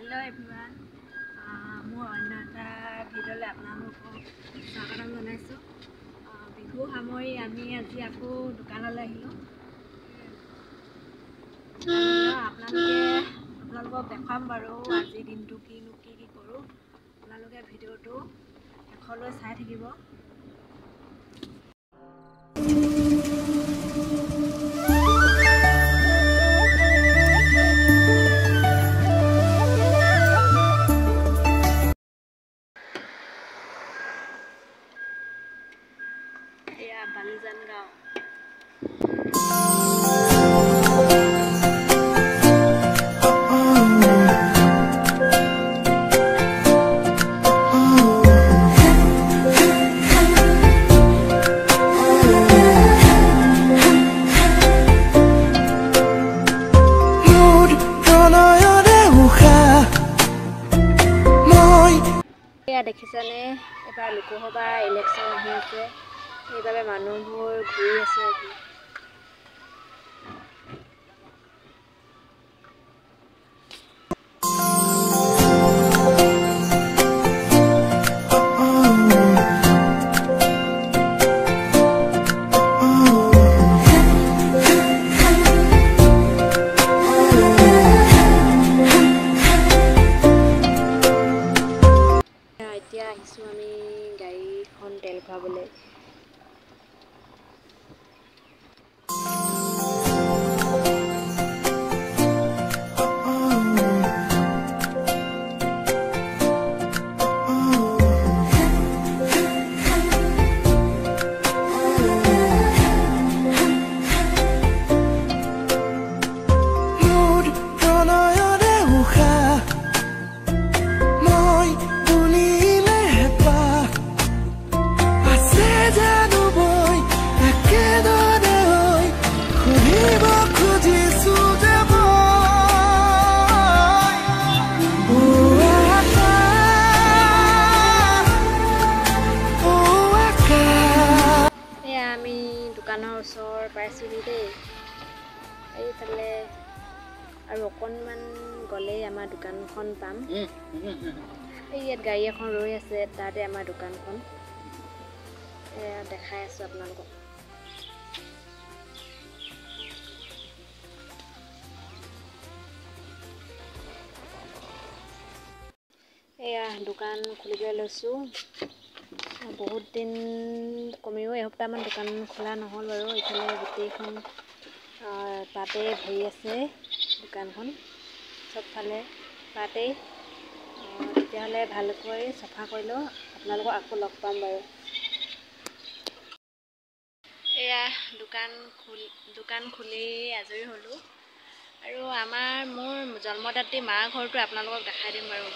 Hello' everyone, মোৰ অন্য এটা ভিডিঅ'লৈ আপোনালোকক স্বাগতম জনাইছোঁ। বিহু সামৰি আমি আজি আকৌ দোকানলৈ আহিলোঁ। আপোনালোকক দেখুৱাম বাৰু আজিৰ দিনটো কিনো কি কি কৰোঁ। আপোনালোকে ভিডিঅ'টো শেষলৈ চাই থাকিব। এয়া বালিজান গাঁও। এয়া দেখিছানে, এবাৰ লোকসভা ইলেকশ্যন আহি আছে, সেইবাবে মানুহবোৰ ঘূৰি আছে। এতিয়া আহিছোঁ আমি গাড়ীখন তেল ভৰাবলৈ। আমি দোকানৰ ওচৰ পাইছোঁহি দেই। এইফালে আৰু অকণমান গ'লেই আমাৰ দোকানখন পাম। এই ইয়াত গাড়ী এখন ৰৈ আছে, তাতে আমাৰ দোকানখন। এয়া দেখাই আছোঁ আপোনালোকক। এয়া দোকান খুলিবলৈ লৈছোঁ। বহুত দিন কমেও এসপ্তাহমান দোকান খোলা নহ'ল বাৰু। এইফালে গোটেইখন পাতে ভৰি আছে দোকানখন, চবফালে পাতেই। তেতিয়াহ'লে ভালকৈ চফা কৰি লওঁ, আপোনালোকক আকৌ লগ পাম বাৰু। এয়া দোকান খুলি আজৰি হ'লোঁ। আৰু মোৰ জন্মদাত্ৰী মাৰ ঘৰটো আপোনালোকক দেখাই দিম বাৰু।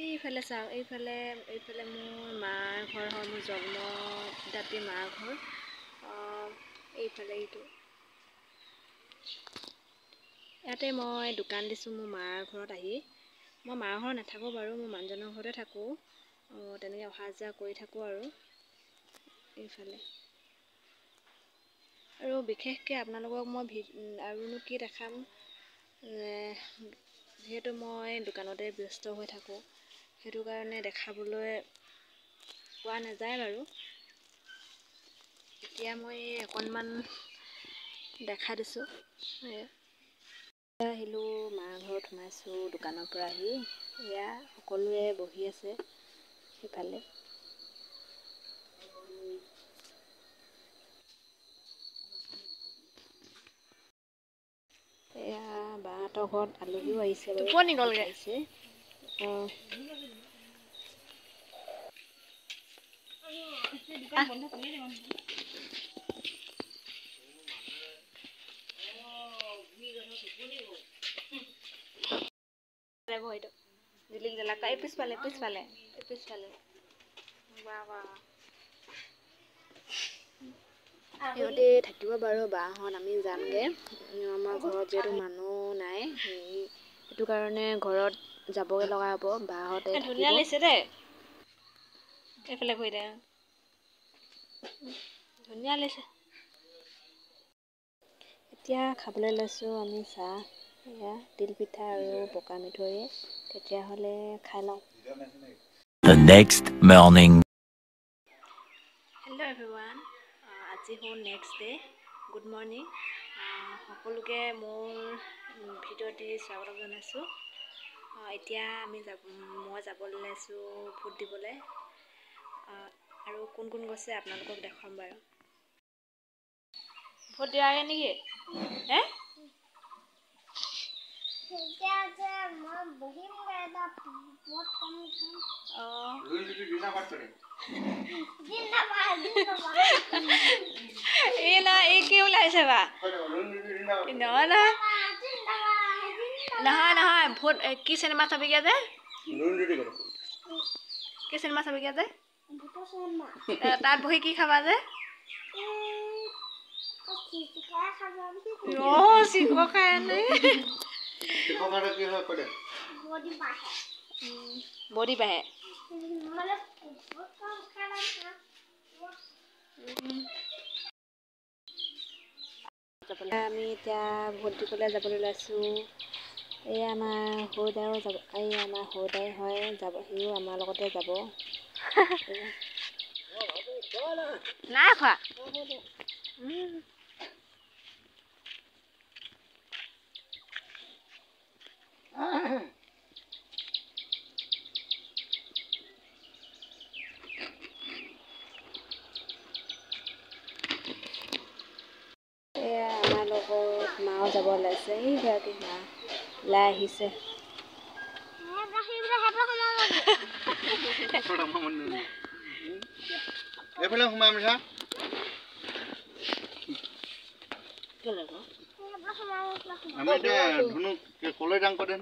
এইফালে চাওক, এইফালে মোৰ মাৰ ঘৰ হয়, মোৰ জন্মদাত্ৰী মাৰ ঘৰ। এইফালে এইটো ইয়াতে মই দোকান দিছোঁ মোৰ মাৰ ঘৰত আহি। মই মাৰ ঘৰত নাথাকোঁ বাৰু, মোৰ মানুহজনৰ ঘৰতে থাকোঁ। তেনেকৈ অহা যোৱা কৰি থাকোঁ আৰু এইফালে। আৰু বিশেষকৈ আপোনালোকক মই আৰুনো কি দেখাম, যিহেতু মই দোকানতে ব্যস্ত হৈ থাকোঁ, সেইটো কাৰণে দেখাবলৈ পোৱা নাযায় বাৰু। এতিয়া মই অকণমান দেখাই দিছোঁ। আহিলোঁ মাৰ ঘৰত সোমাইছোঁ দোকানৰ পৰা আহি। এয়া সকলোৱে বহি আছে সেইফালে। এয়া বাহঁতৰ ঘৰত আলহীও আহিছে বাৰু। আহিছে। পিছফালে পিছফালে পিছফালে সিহঁতে থাকিব বাৰু বাহঁত, আমি যামগৈ। আমাৰ ঘৰত যিহেতু মানুহ নাই, সেইটো কাৰণে ঘৰত যাবগৈ লগা হ'ব। বাহঁতে ধুনীয়া লাগিছে দেই, এইফালে ঘূৰি দে, ধুনীয়া লাগিছে। এতিয়া খাবলৈ লৈছোঁ আমি চাহ। এয়া তিলপিঠা আৰু পকা মিঠৈয়ে। তেতিয়াহ'লে খাই লওঁ। The next morning. Hello everyone, আজি হ'ল নেক্সট ডে। গুড মৰ্ণিং সকলোকে, মোৰ ভিডিঅ'টি স্বাগতম জনাইছোঁ। এতিয়া আমি যাব, মই যাবলৈ ওলাইছোঁ ভোট দিবলৈ, আৰু কোন কোন গৈছে আপোনালোকক দেখুৱাম বাৰু। ভোট দিয়াগে নেকি হে? অঁ, এই নহয়, এই কি ওলাইছে বা? নহয় নহয় নহয় নহয়, ভোট কি চিনেমা চাবিগে যে? কি চিনেমা চাবিগে যে? তাত বহি কি খাবা যে? অঁ, চিখ খাই নে? বডি বাঢ়ে। আমি এতিয়া ভোট দিবলৈ যাবলৈ ওলাইছোঁ। এই আমাৰ সৰুদাইও যাব, এই আমাৰ সৰুদাই হয় যাব, সিও আমাৰ লগতে যাব। নাই খোৱা। এয়া আমাৰ লগত মাও যাব ওলাইছে। এইগৰাকী মা ওলাই আহিছে। এইফালে সোমাম। আমি এতিয়া ধুনুক কলৈ যাম কৈ দেচোন।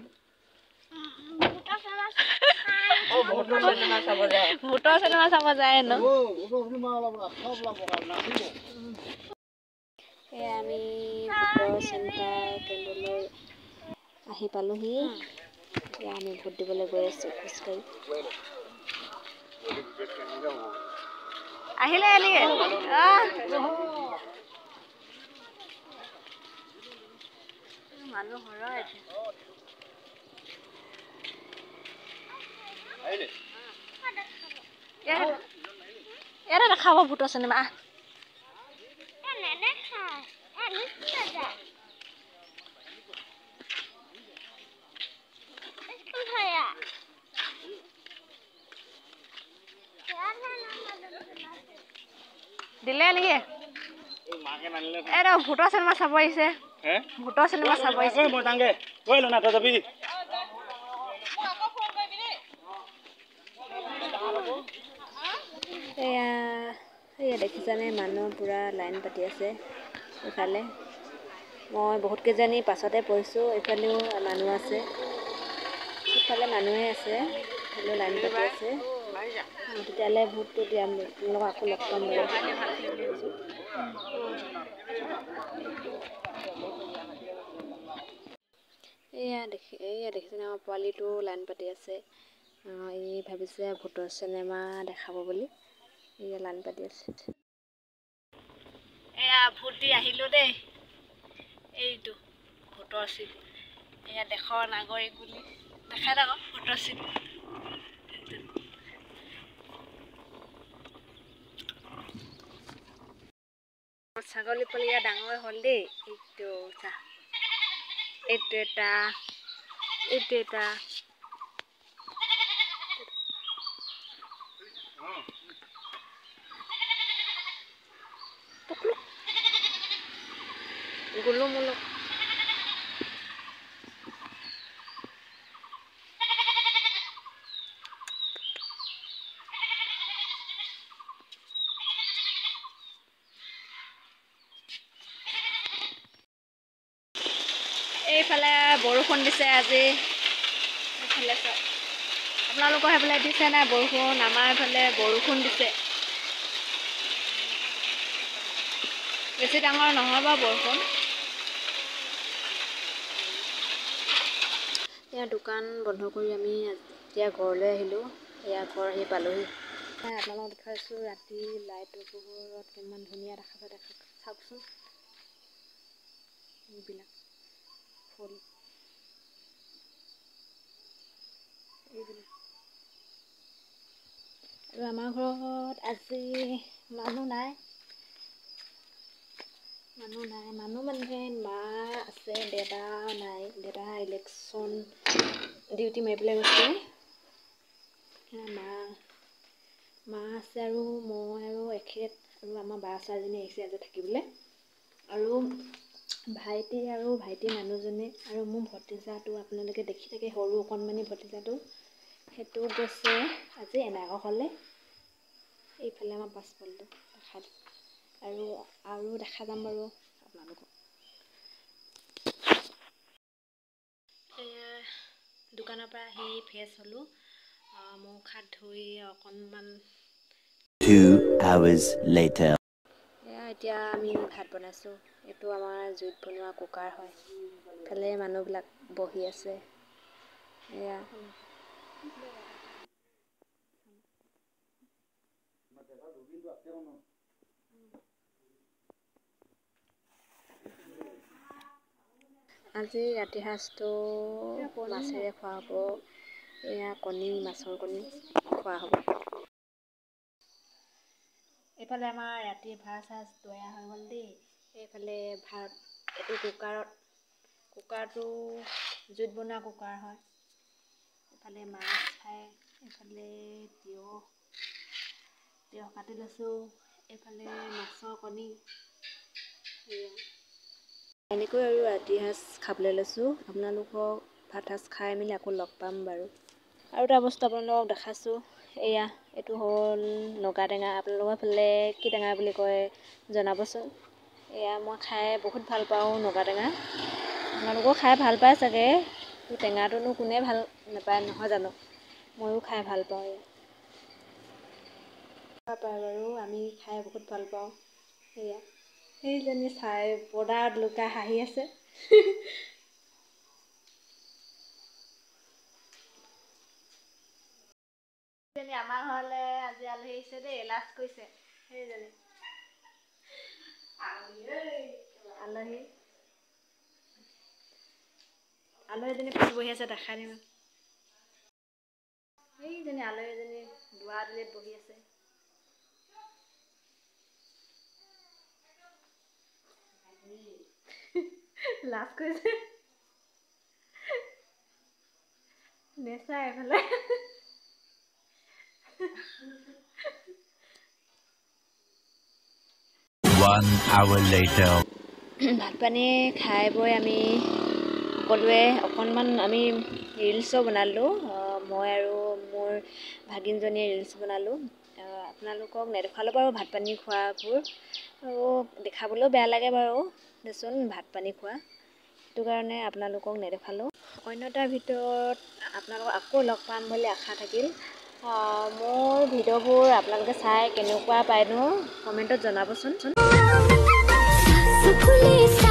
ভূতৰ চিনেমা চাব যায় হেনো। এয়া আমি ভোটৰ চেণ্টাৰ কেন্দ্ৰলৈ আহি পালোহি। এতিয়া আমি ভোট দিবলৈ গৈ আছোঁ খোজকাঢ়ি। আহিলে নেকি? মানুহ সৰহ এতিয়া। ইয়াতে দেখাব ভূতৰ চিনেমা। দিলে নেকি? এই ভূতৰ চিনেমা চাব আহিছে, ভূতৰ চিনেমা চাব আহিছে। এয়া এয়া দেখিছানে, মানুহ পূৰা লাইন পাতি আছে এইফালে। মই বহুত কেইজনী পাছতে পৰিছোঁ। এইফালেও মানুহ আছে, সিফালে মানুহে আছে, এইফালেও লাইন পাতি আছে। তেতিয়াহ'লে ভোটটো দিয়াম, আপোনালোকক আকৌ লগ পাম বাৰু। এয়া দেখি, এয়া দেখিছেনে, আমাৰ পোৱালিটো লাইন পাতি আছে। ই ভাবিছে ভূতৰ চিনেমা দেখাব বুলি, এয়া লাইন পাতি আছে। এয়া ভোট দি আহিলোঁ দেই। এইটো ভোটৰ চিট, এয়া দেশৰ নাগৰিক বুলি দেখাই থাকক ভোটৰ চিট। ছাগলী পোৱালি ডাঙৰ হ'ল দেই। এইটো চা, এইটো এটা, এইটো এটা। গুলু মুলু। এইফালে বৰষুণ দিছে আজি। এইফালে চাওক, আপোনালোকৰ সেইফালে দিছে নাই বৰষুণ? আমাৰ এইফালে বৰষুণ দিছে। বেছি ডাঙৰ নহয় বাৰু বৰষুণ। এয়া দোকান বন্ধ কৰি আমি এতিয়া ঘৰলৈ আহিলোঁ। এয়া ঘৰ আহি পালোহি। আপোনালোকক দেখুৱাইছোঁ ৰাতি লাইটৰ পোহৰত কিমান ধুনীয়া দেখা যায়, দেখা চাওকচোন। এইবিলাক ফুল। আৰু আমাৰ ঘৰত আজি মানুহ নাই, মানুহ নাই, মানুহ মানে মা আছে, দেউতা নাই। দেউতা ইলেকশ্যন ডিউটি মাৰিবলৈ গৈছে। মা মা আছে আৰু মই আৰু এখেত আৰু আমাৰ বা ছোৱালীজনী আহিছে আজি থাকিবলৈ। আৰু ভাইটি আৰু ভাইটিৰ মানুহজনী আৰু মোৰ ভতিজাটো আপোনালোকে দেখি থাকে, সৰু অকণমানি ভতিজাটো, সেইটো গৈছে আজি এনায়েকৰ ঘৰলৈ। এইফালে আমাৰ পাছফালটো দেখাই দিছোঁ আৰু আৰু দেখা যাম বাৰু আপোনালোকক। এয়া দোকানৰ পৰা আহি ফ্ৰেছ হ'লোঁ, মুখ হাত ধুই অকণমান। 2 hours later. এয়া এতিয়া আমি ভাত বনাইছোঁ। এইটো আমাৰ জুইত বনোৱা কুকাৰ হয়। ইফালে মানুহবিলাক বহি আছে। এয়া আজি ৰাতিৰ সাঁজটো মাছেৰে খোৱা হ'ব। এয়া কণী, মাছৰ কণী খোৱা হ'ব। এইফালে আমাৰ ৰাতিৰ ভাত সাঁজ তৈয়াৰ হৈ গ'ল দেই। এইফালে ভাত এইটো কুকাৰত, কুকাৰটো জুইত বনোৱা কুকাৰ হয়। এইফালে মাছ ফ্ৰাই, এইফালে তিয়ঁহ, তিয়ঁহ কাটি লৈছোঁ, এইফালে মাছৰ কণী। এয়া এনেকৈ আৰু ৰাতিৰ সাঁজ খাবলৈ লৈছোঁ। আপোনালোকক ভাত সাঁজ খাই মেলি আকৌ লগ পাম বাৰু। আৰু এটা বস্তু আপোনালোকক দেখাইছোঁ, এয়া এইটো হ'ল নগা টেঙা। আপোনালোকৰ ফালে কি টেঙা বুলি কয় জনাবচোন। এয়া মই খাই বহুত ভাল পাওঁ নগা টেঙা। আপোনালোকেও খাই ভাল পায় চাগে, টেঙাটোনো কোনে ভাল নাপায় নহয় জানো? ময়ো খাই ভাল পাওঁ। এয়া পায় বাৰু, আমি খাই বহুত ভাল পাওঁ। এয়া সেইজনী চাই পৰ্দাত লুকাই হাঁহি আছে। সেইজনী আমাৰ ঘৰলৈ আজি আলহী আহিছে দেই, লাজ কৰিছে। সেইজনী আলহী, আলহীজনী পিছত বহি আছে, দেখাই দিম। সেইজনী আলহীজনী দুৱাৰডলিত বহি আছে। লাজ কৰিছে, নেচাই এইফালে। 1 hour later. ভাত পানী খাই বৈ আমি সকলোৱে অকণমান আমি ৰিলচো বনালোঁ। মই আৰু মোৰ ভাগিনজনীয়ে ৰিলচ বনালোঁ। আপোনালোকক নেদেখালোঁ বাৰু ভাত পানী খোৱাবোৰ, আৰু দেখাবলৈও বেয়া লাগে বাৰু দেচোন ভাত পানী খোৱা, সেইটো কাৰণে আপোনালোকক নেদেখালোঁ। অন্য এটা ভিডিঅ'ত আপোনালোকক আকৌ লগ পাম বুলি আশা থাকিল। মোৰ ভিডিঅ'বোৰ আপোনালোকে চাই কেনেকুৱা পায়নো কমেণ্টত জনাবচোন। ফুলে।